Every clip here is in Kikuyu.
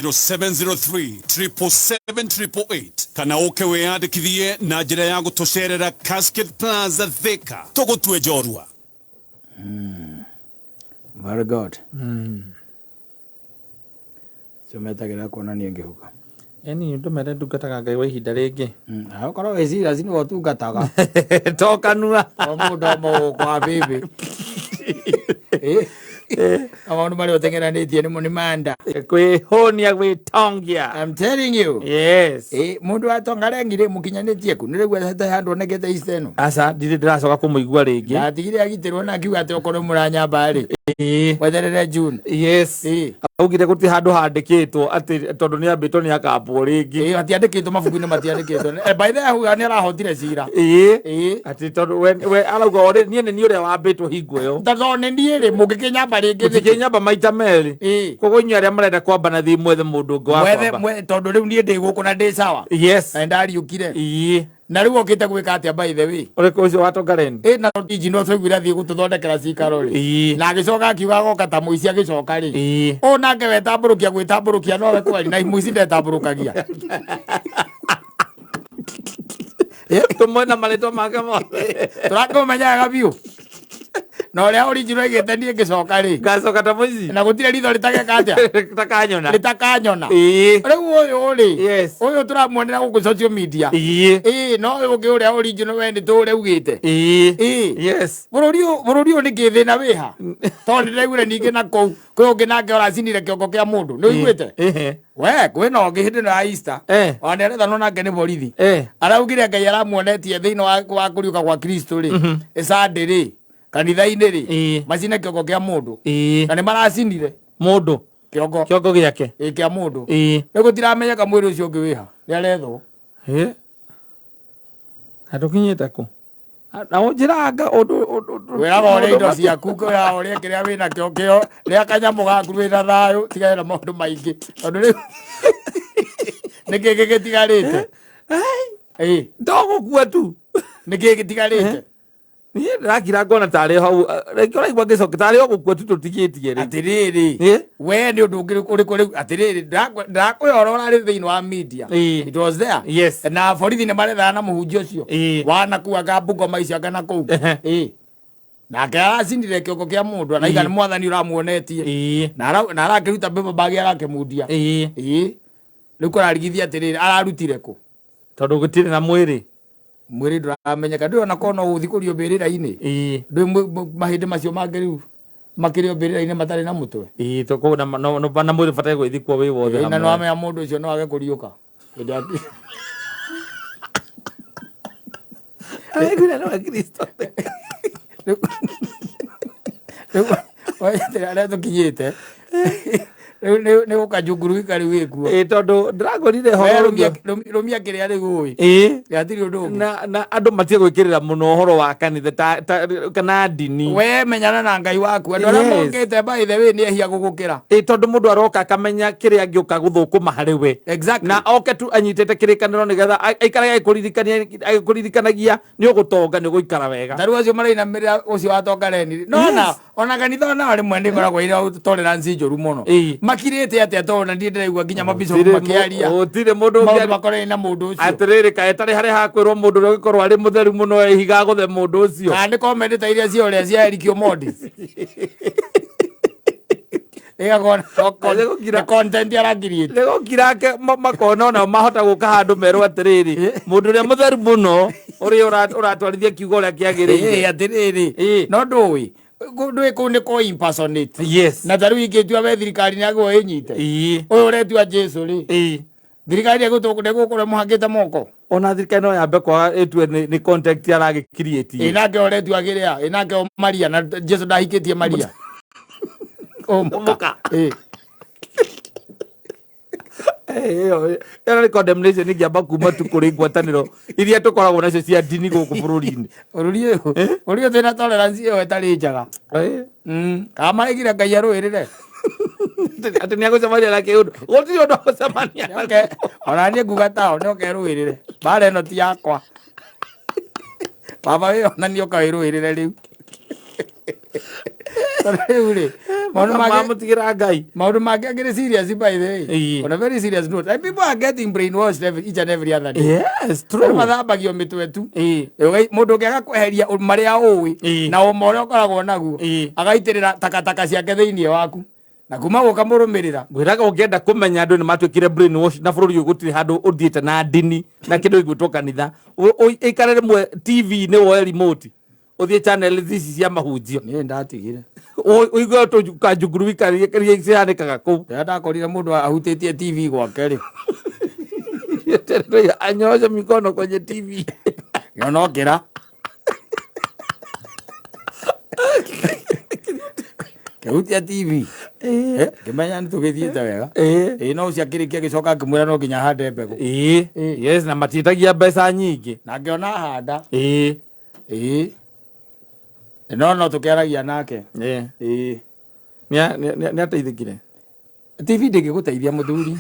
0703 777 kana ũke wĩyandĩkithie na njĩra ya gũtũcerera Cascade Plaza Thika tũgũtue njorua. Very good. Cio metagĩrĩra kuonania ngĩhuka. Ĩni ndũmere ndungataga Ngai wa ihinda rĩngĩ. Nawe ũkorwo wĩ serious nĩwe ũtungataga. To kanua. To mũdomo gũkũ wa baby. Na maũndũ marĩa ũteng'eranĩtie nĩmo nĩ manda. Kwĩhũnia gwĩtongia. I'm telling you. Yes. Mũndũ watonga rengire mũkinyanĩtie ku nĩ rĩu ete handũ onekete East ĩno. Aca ndirĩ ndĩracoka kũmũigua rĩngĩ. Ndatigire agitĩrwo na akiuga atĩ okorwo mũranyamba rĩ. Mweterere June. Yes. Augire gũtirĩ handũ handĩkĩtwo atĩ tondũ nĩ ambĩtwo nĩ akambwo rĩngĩ. Matiandĩkĩtwo mabuku-inĩ matiandĩkĩtwo. By the way auga nĩ arahotire cira. Atĩ tondũ we arauga o rĩ niĩ nĩ niĩ ũrĩa wambĩtwo hingo ĩyo. Tondũ nĩ niĩ rĩ mũngĩkĩnyamba rĩngĩ nĩkĩ? Mũtingĩnyamba maita merĩ. Koguo inyuĩ arĩa marenda kwamba na thiĩ mwethe mũndũ ũngĩ wa kwamba. Tondũ rĩu niĩ ndĩ gũkũ na ndĩ sawa. Yes. Na nĩndariũkire. Na rĩu okĩte gwĩka atĩa by the way? Ũrĩkũ ũcio wa Tongareni? Na inji no twaiguire athiĩ gũtũthondekera cikaro rĩ. Na agĩcoka akiuga agoka ta mũici agĩcoka rĩ. Ũũ nake wetambũrũkia gwĩtambũrũkia nowe kweri na mũici ndetambũrũkagia. Tũmwe na marĩtwa make mothe. Tũrakũmenya wega biũ. Na ũrĩa original aigĩte niĩ ngĩcoka rĩ. Ngacoka ta mũici. Na gũtirĩ ritho rĩtageka atĩa? Rĩtakanyona. Rĩtakanyona. Rĩu ũyũ rĩ. Yes. Ũyũ tũramuonera gũkũ social media. No ũyũ ũngĩ ũrĩa original we nĩ tũũrĩa ugĩte. Yes. Bũrũri ũyũ bũrũri ũyũ nĩkĩ thĩna wĩha? Tondũ nĩndĩraiguire ningĩ na kũu kwĩ ũngĩ nake ũracinire kĩongo kĩa mũndũ. Nĩ ũiguĩte? We kwĩna ũngĩ hĩndĩ ĩno ya Easter. Ona nĩarethanwo nake nĩ borithi. Araugire Ngai aramuonetie thĩinĩ wa kũriũka kwa Kristo rĩ. Sunday rĩ kanitha-inĩ rĩ macine kĩongo kĩa mũndũ. Na nĩ maracinire. Mũndũ. Kĩongo. Kĩongo gĩake. Ĩĩ kĩa mũndũ. Rĩu gũtiramenyeka mwĩrĩ ũcio ũngĩ wĩha. Nĩ arethwo. Na tũkinyĩte kũ? Na ũnjĩraga ũndũ Wĩraga ũrĩa indo ciaku kwĩraga ũrĩa kĩrĩa wĩna kĩo kĩo rĩa kanyamũ gaku wĩna thayũ tigana na maũndũ maingĩ tondũ rĩu nĩkĩ gĩgĩtigarĩte? To gũkua tu. Nĩkĩ gĩtigarĩte? Niĩ ndĩrakira ngona tarĩ hau rĩngĩ ũraigua ngĩcoka tarĩ o gũkua tu tũtigĩtie rĩu. Atĩrĩrĩ we nĩ ũndũ ũngĩ ũrĩkũ rĩu atĩrĩrĩ ndĩrakwĩra ũrĩa ũrarĩ thĩinĩ wa media. It was there. Yes. Na borithi nĩ marethana na mũhunjia ũcio. Wanakua anga Bungoma icio anga na kũu. Nake aracinire kĩongo kĩa mũndũ araiga nĩ mwathani ũramuonetie. Na arakĩruta paper bag arakĩmundia. Rĩu kũrarigithia atĩrĩrĩ ararutire kũ? Tondũ gũtirĩ na mwĩrĩ. Mwĩrĩ ndũramenyeka ndũrĩ ona korwo no ũthikũrio mbĩrĩra-inĩ. Ndũĩ mahĩndĩ macio mangĩ rĩu makĩrĩ o mbĩrĩra-inĩ matarĩ na mũtwe. Ĩĩ, to koguo na no, no, na mwĩrĩ ũbataire gwĩthikwo wĩ wothe Na hamwe. nĩwamenya mũndũ ũcio no age kũriũka. Hĩndĩ ya Araiguire nĩwe Kristo. Rĩu harĩa tũkinyĩte rĩu nĩ gũkajungurugika rĩu wĩkuo. Ĩĩ, tondũ ndĩragũrire We horo rũmia kĩrĩa rĩu ũĩ. Gĩatirĩ ũndũ ũngĩ. Na andũ matige gwĩkĩrĩra mũno ũhoro wa kanitha kana ndini. We menyana na Ngai waku. Andũ arĩa mokĩte by the way nĩ ehia gũgũkĩra. Ĩĩ, tondũ mũndũ aroka akamenya kĩrĩa angĩũka gũthũkũma harĩ we. Exactly. Na oke tu anyitĩte kĩrĩkanĩro nĩgetha aikarage agĩkũririkanagia nĩ ũgũtonga nĩ ũgũikara wega. Ta rĩu acio marainamĩrĩra ũcio wa Tongareni. No ona kanitha ona rĩmwe nĩ ĩkoragwo ĩrĩ tolerance njũru mũno. Makirĩte atĩa tondũ na niĩ ndĩraigua nginya mabicobu makĩaria. Gũtirĩ mũndũ Maũndũ ũngĩaria. makonainie na mũndũ ũcio. Atĩrĩrĩ, kaĩ tarĩ harĩa hakwĩrwo mũndũ ũrĩa ũngĩkorwo arĩ mũtheru mũno ehiga agũthe mũndũ ũcio. Kana nĩ comment ta iria cia ũrĩa cia Eric Omondi. Ĩgakorwo nĩ content arakiriĩte. Nĩ gũkira ake makona onao mahota gũka handũ merwo atĩrĩrĩ, mũndũ ũrĩa mũtheru mũno ũrĩa ũratwarithia kiugo ũrĩa kĩagĩrĩire. Atĩrĩrĩ, no ndũĩ ndũĩ kũu nĩ kũ impersonate. Yes. Na ta rĩu ingĩtua we thirikari nĩ agwo ĩnyite. Ũyũ ũretua Jesu rĩ. Thirikari ĩgũkorwo ĩmũhakĩte moko. Ona thirikari no yambe kwaga ĩtue nĩ contact aragĩkiriĩtie. Ĩ nake ũretua kĩrĩa, ĩ nake o Maria na Jesu ndahikĩtie Maria. Mũka. Ĩyo nĩ condemnation ĩngĩamba kuma tu kũrĩ ngwatanĩro iria tũkoragwo nacio cia ndini gũkũ bũrũri-inĩ. Bũrũri ũyũ, bũrũri ũyũ twĩna tolerance ĩyo ĩtarĩ njega. Kana maraigire Ngai arũĩrĩre. Atĩ nĩ agũcemania na kĩũndũ. Gũtirĩ ũndũ agũcemania naguo. Ona niĩ nguga tao nĩ oke rũĩrĩre. Mbara ĩno ti yakwa. Baba wĩ onanie ũka wĩrũĩrĩre rĩu. Rĩu rĩ, maũndũ mangĩ Mamũtigĩra Ngai. Maũndũ mangĩ akĩrĩ serious, by the way. Ĩĩ. On a very serious note, and people are getting brainwashed each and every other day. Yes, Andũ true. mathambagio mĩtwe tu. Ĩĩ. Mũndũ ũngĩaga kweheria marĩa ũĩ Ĩĩ. na ũma ũrĩa ũkoragwo naguo, Ĩĩ. agaitĩrĩra takataka ciake thĩinĩ waku na kuma gũka mũrũmĩrĩra. Ngwĩraga ũngĩenda kũmenya andũ nĩ matuĩkire brainwash na bũrũri ũyũ gũtirĩ handũ ũthiĩte na ndini na kĩndũ gĩgwĩtwo kanitha. Ĩikare rĩmwe TV-inĩ, woe remote ũthiĩ channel ici cia mahunjio. Niĩ ndatigire. Ũigue kanjunguru iria cihanĩkaga kũu. Rĩrĩa ndakorire mũndũ ahutĩtie TV gwake rĩ, Anyooshe mikono kwenye TV. Ngĩona kĩhutia TV, ngĩmenya nĩ tũgĩthiĩte wega. Ĩĩ, no ũcio akĩrĩkia agĩcoka akĩmwĩra no nginya hande mbegũ. Ĩĩ, yes, na matiĩtagia mbeca nyingĩ. Na ngĩona handa. Ĩĩ, no tũkĩaragia nake. Ĩĩ. Nĩ ateithĩkire. TV ndĩngĩgũteithia, mũthuri.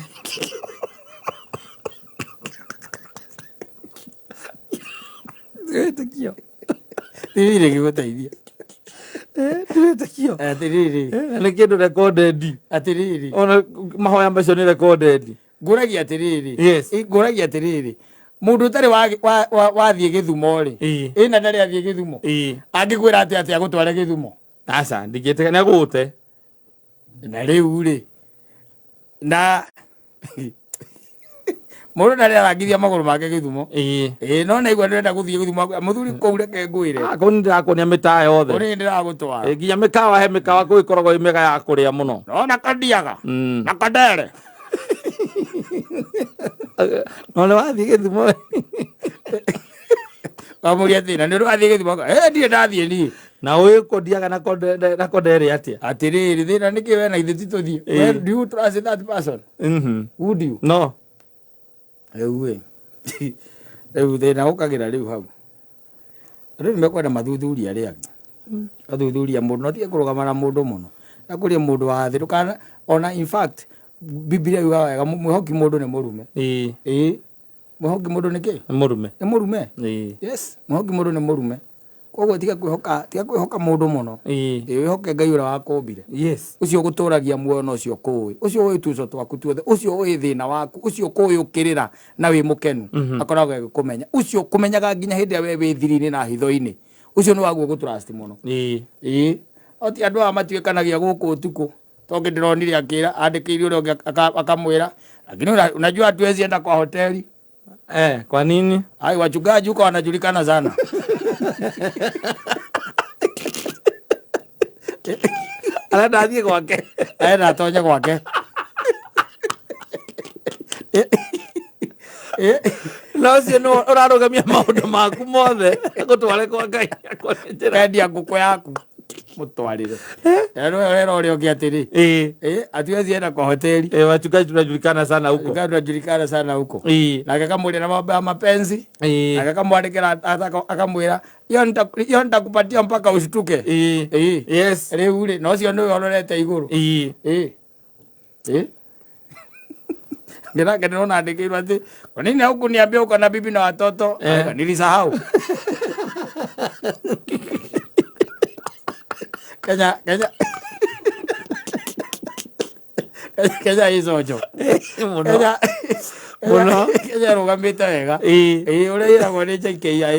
Ndĩretĩkio. TV ndĩngĩgũteithia. Ndĩretĩkio. Atĩrĩrĩ. Nĩ kĩndũ recorded. Atĩrĩrĩ. Ona mahoya macio nĩ recorded. Ngũragia atĩrĩrĩ. Ngũragia atĩrĩrĩ, mũndũ ũtarĩ wathiĩ gĩthumo rĩ, ĩna ndarĩ athiĩ gĩthumo, angĩkwĩra atĩ agũtware gĩthumo? Aca, ndingĩtĩka nĩ agũte. Na rĩu rĩ, na mũndũ ndarĩ arangithia magũrũ make gĩthumo. Ĩĩ, no naigua ndĩrenda gũthiĩ gĩthumo, mũthuri, kũu reke ngwĩre. Ah, kũu nĩ ndĩrakuonia mĩtaa yothe. Kũu nĩ ndĩragũtwara. Ĩ, nginya mĩkawa, he mĩkawa kũu ĩkoragwo ĩ mĩega ya kũrĩa mũno. No na kandiaga na kandere. No nĩ wathiĩ gĩthumo? Kamũria thĩna nĩ ũndũ wathiĩ gĩthumo? Eh, ndirĩ ndathiĩ niĩ. Na ũĩ kũndiaga na kondere atĩa? Atĩrĩrĩ, thĩna nĩkĩ we na ithuĩ ti tũthiĩ? Where do you trust that person? Would you? No. Rĩu ĩ, rĩu thĩna ũkagĩra rĩu hau, andũ nĩ mekwenda mathuthuria arĩa angĩ, athuthuria mũndũ, no tige kũrũgama na mũndũ mũno na kũrĩ mũndũ wa thĩ ndũkana ona. In fact, Biblia yugaga wega, mwĩhoki mũndũ nĩ mũrume. Ĩĩ, mwĩhoki mũndũ nĩ kĩ? Nĩ mũrume. Nĩ mũrume. Yes, mwĩhoki mũndũ nĩ mũrume. Koguo tiga kwĩhoka mũndũ mũno. Ĩĩ, wĩhoke Ngai ũrĩa wakũmbire. Ũcio ũgũtũragia muoyo na ũcio kũĩ, ũcio ũĩ tuco twaku tuothe, ũcio ũĩ thĩna waku, ũcio kũĩ ũkĩrĩra na wĩ mũkenu, akoragwo agĩkũmenya, ũcio kũmenyaga nginya hĩndĩ ĩrĩa we wĩ thiri-inĩ na hitho-inĩ, ũcio nĩ waguo gũtrust mũno. Ĩĩ, no ti andũ aya matuĩkanagia gũkũ ũtukũ tondũ ndĩronire akĩra andĩkĩire ũrĩa ũngĩ akamwĩra, lakini unajua hatuwezi enda kwa hoteli. Eh, kwa nini? Ai, wachungaji huko wanajulikana sana. Arenda athiĩ gwake. Arenda atonye gwake. Na ũcio nĩ ũrarũgamia maũndũ maku mothe, agũtware kwa Ngai akuonie njĩra. Endia ngũkũ yaku mũtwarĩre. Rĩu wera ũrĩa ũngĩ atĩrĩ, hatuwezi enda kwa hoteli. Eh, wachungaji tunajulikana sana huko. Wachungaji tunajulikana sana huko. Nake akamwĩra na mambo ya mapenzi. Nake akamwandĩkĩra akamwĩra hiyo nitakupatia mpaka ushtuke. Ĩĩ. Yes. Rĩu rĩ, na ũcio nĩwe ũrorete igũrũ. Ĩĩ. Ĩĩ. Nake ndĩrona andĩkĩirwo atĩ kwa nini hukuniambia uko na bibi na watoto? Eh. Nilisahau. Kenya icojo. Mũno. Kenya Mũno. Kenya ĩrũgamĩte wega. Ĩĩ, ũrĩa ĩragwo nĩ JKIA.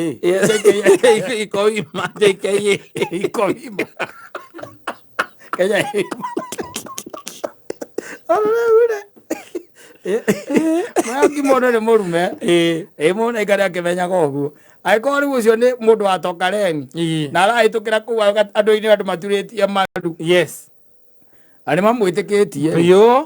JKIA ikoima JKIA. Ikoima. Kenya ĩima. Rĩu rĩ, Mwangi mũndũ nĩ mũrume. Ĩĩ, mũndũ aikare akĩmenyaga ũguo. Angĩkorwo rĩu ũcio nĩ mũndũ wa Tokareni na arahĩtũkĩra kũu andũ-inĩ, andũ maturĩtie maru na nĩ mamwĩtĩkĩtie. Biũ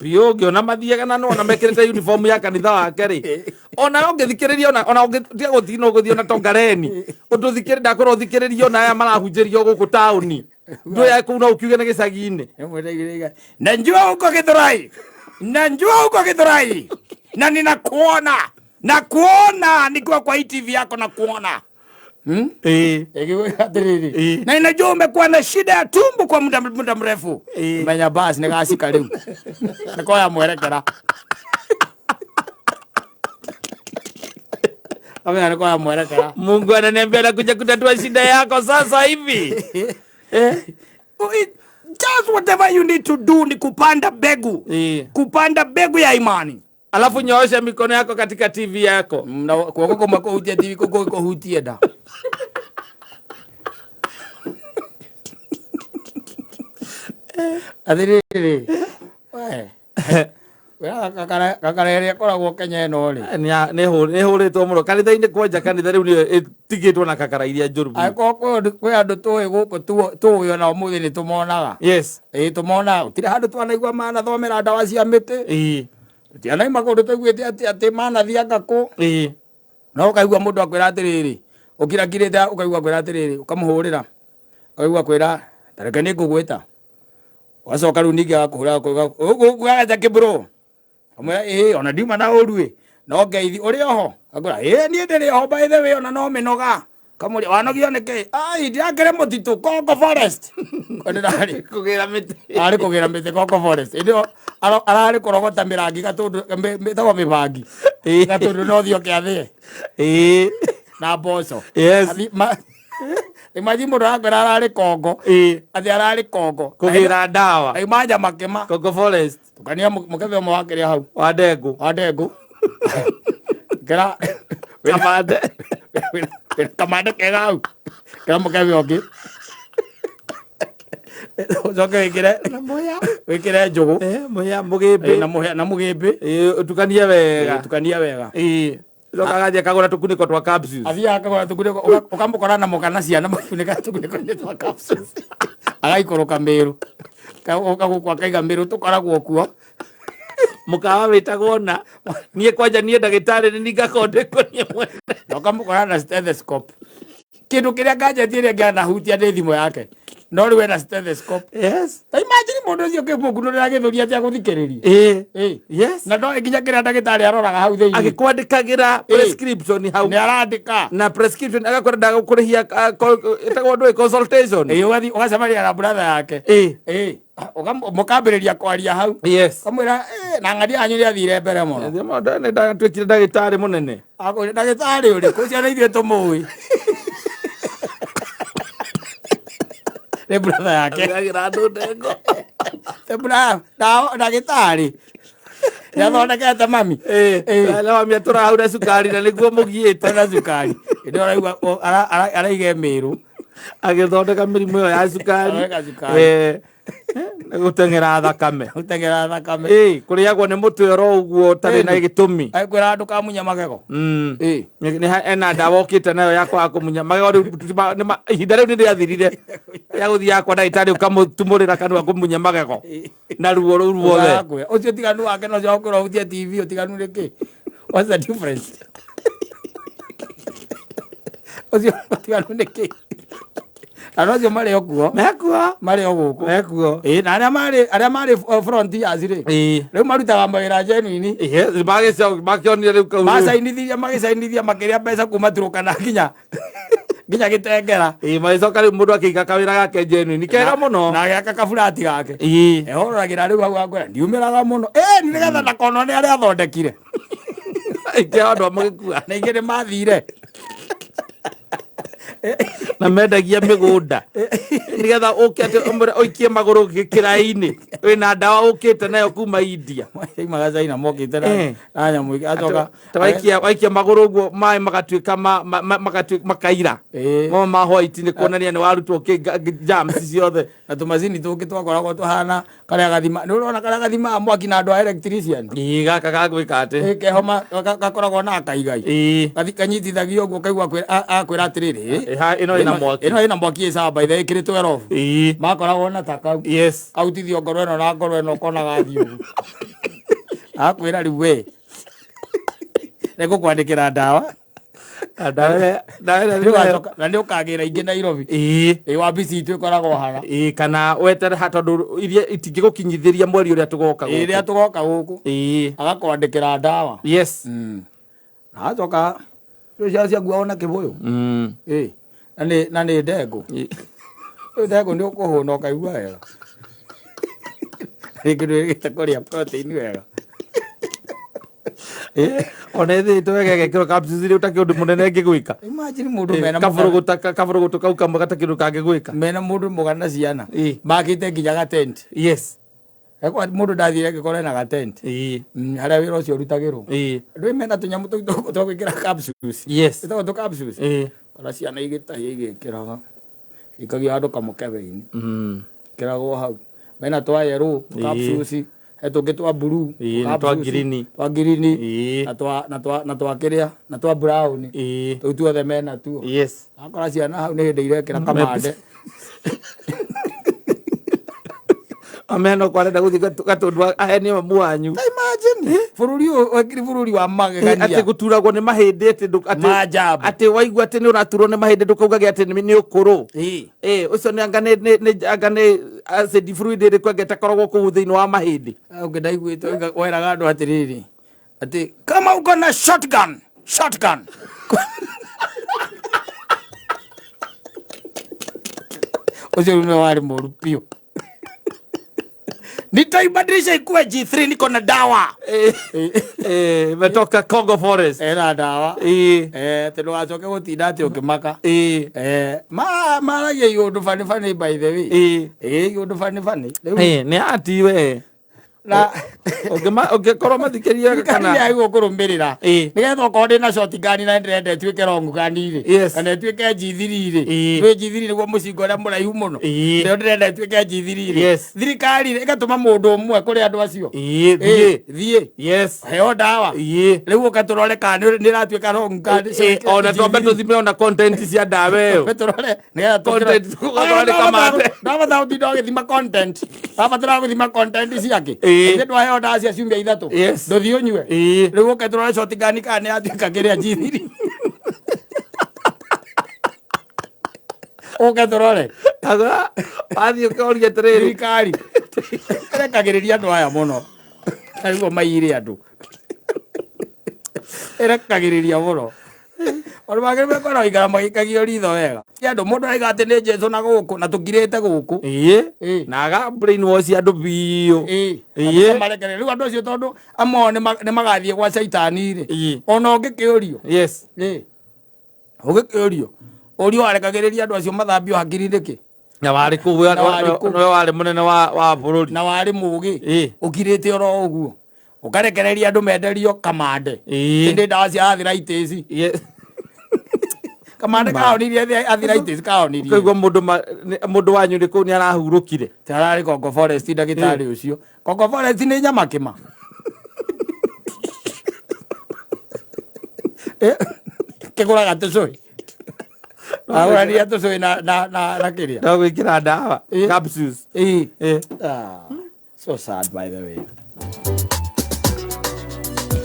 biũ, ngĩona mathiaga na nona mekĩrĩte uniform ya kanitha wake rĩ, ona ũngĩthikĩrĩria ona ũngĩtiga gũthiĩ no gũthiĩ ona Tongareni ũndũthikĩrĩ ndakorwo ũthikĩrĩrie ona aya marahunjĩrio gũkũ taũni ndũya kũu no ũkiuge nĩ gĩcagi-inĩ. Najua uko Githurai, najua uko Githurai na ninakuona, nakuona nikiwa kwa hii TV yako, nakuona. Ĩĩ. Atĩrĩrĩ, Ĩĩ. na ninajua umekuwa na shida ya tumbo kwa muda mrefu. Menya basi nĩgacika rĩu nĩkoya mwerekera, amenya nĩkoya mwerekera. Mungu ananiambia nakuja kutatua shida yako sasa hivi. Eh? Just whatever you need to do ni kupanda mbegu. Kupanda mbegu ya imani. Alafu nyoosha mikono yako katika TV yako. Na kuoko kumwe kũhutia TV kũngĩ kũhutie nda. Atĩrĩrĩ, we gakara ĩrĩa ĩkoragwo Kenya ĩno rĩ, Nĩ hũrĩtwo mũno kanitha-inĩ, kwanja kanitha rĩu nĩyo ĩtigĩtwo na kakara iria njũru biũ. Angĩkorwo kwĩ andũ tũĩ gũkũ tũĩ ona ũmũthĩ nĩ tũmonaga. Ĩĩ, tũmonaga gũtirĩ handũ twanaigua manathomera ndawa cia mĩtĩ. Tũtianaima kũndũ tũiguĩte atĩ manathianga kũ. No ũkaigua mũndũ akwĩra atĩrĩrĩ, ũkirakirĩte, ũkaigua akwĩra atĩrĩrĩ, ũkamũhũrĩra, ũkaigua akwĩra, "Ta reke nĩ ngũgwĩta." Ũgacoka rĩu ningĩ agakũhũra, ũgaga kĩbro, amwĩra, "Ĩĩ, ona ndiuma na ũru ĩ, no ngeithi ũrĩ oho?" Akwĩra, "Ĩĩ, niĩ ndĩrĩ oho, by the way, ona no mĩnoga." Kamũria, "Wanogio nĩkĩ?" "Ai, ndirakĩrĩ mũtitũ Kongo Forest." Ko ndĩrarĩ Kũgĩra mĩtĩ. Ararĩ kũgĩra mĩtĩ Kongo Forest. Ĩndĩ ĩyo ararĩ kũrogota mĩrangi gatũndũ, mĩtagwo mĩbangi gatũndũ, no thiĩ oke athĩe na mboco. Imagine mũndũ arakwĩra ararĩ Kongo, atĩ ararĩ Kongo Kũgĩra ndawa. Aima nyamakĩma. Kongo Forest. Tukania mũkebe ũmwe wakĩrĩa hau. Wa ndengũ. Wa ndengũ kĩra. Kamande. Kamande kega hau, kĩra mũkebe ũngĩ, ũcoke wĩkĩre Na mũhĩa. Wĩkĩre njũgũ. Mũhĩa, mũgĩmbĩ. Na mũhĩa na mũgĩmbĩ. Ũtukanie wega. Tukania wega. Coka agathiĩ akagũra tũkunĩko twa capsules. Athiaga akagũra tũkunĩko, ũkamũkora na mũka na ciana makunĩka tũkunĩko-inĩ twa capsules, agaikũrũka Mĩrũ, ũka gũkũ akaiga Mĩrũ tũkoragwo kuo. Mũkawa wĩtagwo na niĩ kwanja niĩ ndagĩtarĩ nĩ ningakondĩkwo niĩ mwene. Na ũkamũkora na stethoscope, kĩndũ kĩrĩa gadget ĩrĩa ĩngĩanahutia nĩ thimũ yake, no rĩu ena stethoscope. Ta imagine mũndũ ũcio kĩmũkunũrĩra gĩthũri atĩa gũthikĩrĩria. Na no nginya kĩrĩa ndagĩtarĩ aroraga hau thĩinĩ. Agĩkwandĩkagĩra prescription hau. Nĩ arandĩka. Na prescription agakwĩra ndagũkũrĩhia, ĩtagwo ndũĩ, consultation. Ĩĩ, ũgathiĩ ũgacemania na brother yake. Ĩĩ, mũkambĩrĩria kwaria hau. Kamwĩra, "Eh, na ng'ania yanyu nĩ athire mbere mũno." Nĩ ndatuĩkire ndagĩtarĩ mũnene. Akwĩra, "Ndagĩtarĩ ũrĩkũ ũcio na ithuĩ tũmũĩ?" Nĩ brother yake. Agĩra andũ ndengo. Nĩ brother, ndagĩtarĩ nĩ athondekete mami. Mami atũrahaura cukari na nĩguo mũgiĩte. Na cukari. Ĩndĩ ũraigua araiga Mĩrũ. Agĩthondeka mĩrimũ ĩyo ya cukari. Athondeka cukari. Nĩ gũteng'era thakame. Gũteng'era thakame. Kũrĩagwo nĩ mũtwe oro ũguo ũtarĩ na gĩtũmi. Akwĩra ndũkamunye magego. Ena ndawa ũkĩte nayo ya kwaga kũmunya magego rĩu, ihinda rĩu nĩ rĩathirire ya gũthiaga kwa ndagĩtarĩ ũkamũtumũrĩra kanua kũmunya magego na ruo rũu ruothe. Ũgakwĩra, ũcio ũtiganu wake na ũcio wakwĩra ũhutie TV, ũtiganu nĩ kĩ? What's the difference? Ũcio ũtiganu nĩ kĩ? Na nocio marĩ o kuo. Mekuo. Marĩ o gũkũ. Mekuo. Ĩĩ, na arĩa marĩ frontiers rĩ, rĩu marutaga mawĩra genuine. Makĩonire rĩu kau. Macainithirie, magĩcainithia, makĩrĩa mbeca kuma Turukana nginya Gĩtengera. Magĩcoka rĩu mũndũ akĩiga kawĩra gake genuine kega mũno. Na agĩaka kaburati gake. Ehororagĩra rĩu hau, akwĩra, "Ndiumĩraga mũno." Ĩ nĩgetha ndakonone arĩa athondekire. Aingĩ ao andũ magĩkua. Na ingĩ nĩ mathire. Na mendagia mĩgũnda nĩgetha ũke atĩ ũmwĩre ũikie magũrũ kĩraĩ-inĩ wĩna ndawa ũkĩte nayo kuma India. Maimaga China mokĩte na nyamũ ingĩ acoka. Ta waikia magũrũ ũguo maĩ magatuĩka magatuĩka makaira mo ma white, nĩ kuonania nĩ warutwo germs ciothe. Na tũmacini tũngĩ twakoragwo tũhana karĩa gathima, nĩ ũrona karĩa gathimaga mwaki na andũ a electrician. Ĩĩ, gaka gagwĩka atĩ. Ĩ, keho gakoragwo na kaigai. Gathi kanyitithagio ũguo, kaigua akwĩra atĩrĩrĩ, Ĩno ĩna mwaki. Ĩno ĩna mwaki, ĩ sawa, by the way, ĩkĩrĩtwo off. Makoragwo na ta kau. Kautithio ngoro ĩno na ngoro ĩno, ũkona gathiĩ ũguo, akwĩra, "Rĩu we nĩngũkwandĩkĩra ndawa." Ndawa ĩrĩa Nĩ ũgacoka- na nĩ ũkagĩra ingĩ Nairobi. Ĩ, wabici itũ ĩkoragwo haha. Ĩĩ, kana wetere ha, tondũ iria itingĩgũkinyithĩria mweri ũrĩa tũgoka Ĩ, rĩrĩa gũkũ. Tũgoka gũkũ. Agakwandĩkĩra ndawa. Na acoka rĩu ciana ciakuago na kĩbũyũ. Ĩ, na nĩ ndengũ. Rĩu ndengũ nĩ ũkũhũna ũkaigua wega, rĩngĩ ndwĩrĩgĩte kũrĩa protein wega. Ona ĩthĩtwo wega ĩgekĩrwo capsules rĩ ũtakĩ ũndũ mũnene ĩngĩgwĩka. Imagine mũndũ mena Kaburugutu kau kamwe gatakĩ ũndũ kangĩgwĩka. Mena mũndũ mũgana ciana makĩte nginya gatent. Ekwa mũndũ ndathire ngĩkora ena gatent. Harĩa wĩra ũcio ũrutagĩrwo. Andũ mena tũnyamũ tũu twa gwĩkĩra capsules. Ĩtagwo tũ capsules. Kora ciana igĩtahia igĩkĩraga. Ikagia handũ kamũkebe-inĩ. Kĩragwo hau. Mena twa yellow capsules. He tũngĩ twa blue. Na twa green. Twa green. Na twa kĩrĩa na twa brown. Tũu tuothe mena tuo. Akora ciana hau nĩ hĩndĩ irekĩra kamande. Ameno kwarenda gũthiĩ Gatũndũ ahenie mamu wanyu. Imagine bũrũri ũyũ wekiri bũrũri wa magegania. Atĩ gũturagwo nĩ mahĩndĩ atĩ Maajabu. Atĩ waigua atĩ nĩ ũraturwo nĩ mahĩndĩ ndũkaugage atĩ nĩ ũkũrũ. Ũcio nĩ anga nĩ anga nĩ acid fluid ĩrĩkũ anga ĩtakoragwo kũu thĩinĩ wa mahĩndĩ. Ũngĩ ndaiguĩte weraga andũ atĩrĩrĩ atĩ kama uko na shotgun shotgun. Ũcio rĩu nĩwe warĩ mũru biũ. Nitaibadilisha ikuwe G3 niko na dawa. Metoka Congo Forest. Ena dawa. Atĩ ndũgacoke gũtinda atĩ ũkĩmaka. Maragia iũndũ bani bani by the way. Iũndũ bani bani. Nĩ ati we. Na Ũngĩkorwo mathikĩrĩria kana nĩ agĩrĩirwo kũrũmĩrĩra. Nĩgetha okorwo ndĩna shotgun na ndĩrenda ĩtuĩke long gun rĩ. Kana ĩtuĩke G3 rĩ. Nĩ G3 nĩguo mũcinga ũrĩa mũraihu mũno. Nĩyo ndĩrenda ĩtuĩke G3 rĩ. Thirikari rĩ, ĩgatũma mũndũ ũmwe kũrĩ andũ acio. Thiĩ. Thiĩ. Heo ndawa. Rĩu ũka tũrore kana nĩ ĩratuĩka long gun. Ona twambe tũthime ona content cia ndawa ĩyo. Twambe tũrore nĩgetha Content, tũgatwara kamande. Ndabatara gũtinda ũgĩthima content. Ndabatara gũthima content ciake. Ithe ndwaheo ndawa cia ciumia ithatũ. Ndũthiĩ ũnyue. Rĩu ũke tũrore shotgun kana nĩ yatuĩka kĩrĩa G3. Ũke tũrore. Kagũra, wathiĩ ũkoria atĩrĩrĩ. Thirikari. Ĩrekagĩrĩria andũ aya mũno. Nĩguo maiyire andũ. Ĩrekagĩrĩria mũno. Ona magĩrĩirwo gũkorwo gũikara magĩikagio ritho wega. Ti andũ mũndũ araiga atĩ nĩ Jesũ na gũkũ na tũkirĩte gũkũ. Na aga brainwash andũ biũ. Marekere. Rĩu andũ acio tondũ amwe ao nĩ magathiĩ gwa caitani rĩ. Ona ũngĩkĩũrio. Ũngĩkĩũrio. Ũrio warekagĩrĩria andũ acio mathambio hakiri nĩkĩ? Na warĩ kũu, Na warĩ kũu. nĩwe warĩ mũnene wa bũrũri. Na warĩ mũgĩ. Ũkirĩte oro ũguo. Ũkarekereria andũ menderio kamande. Ĩndĩ ndawa cia arthritis. Kamande kaonirie arthritis kaonirie. Ũkaigua mũndũ wanyu nĩ kũu nĩ arahurũkire. Tararĩ Congo Forest ndagĩtarĩ ũcio. Congo Forest nĩ nyama kĩma. Kĩgũraga tũcũi. Agũrania tũcũi na kĩrĩa. No gwĩkĩra ndawa. Capsules. So sad by the way.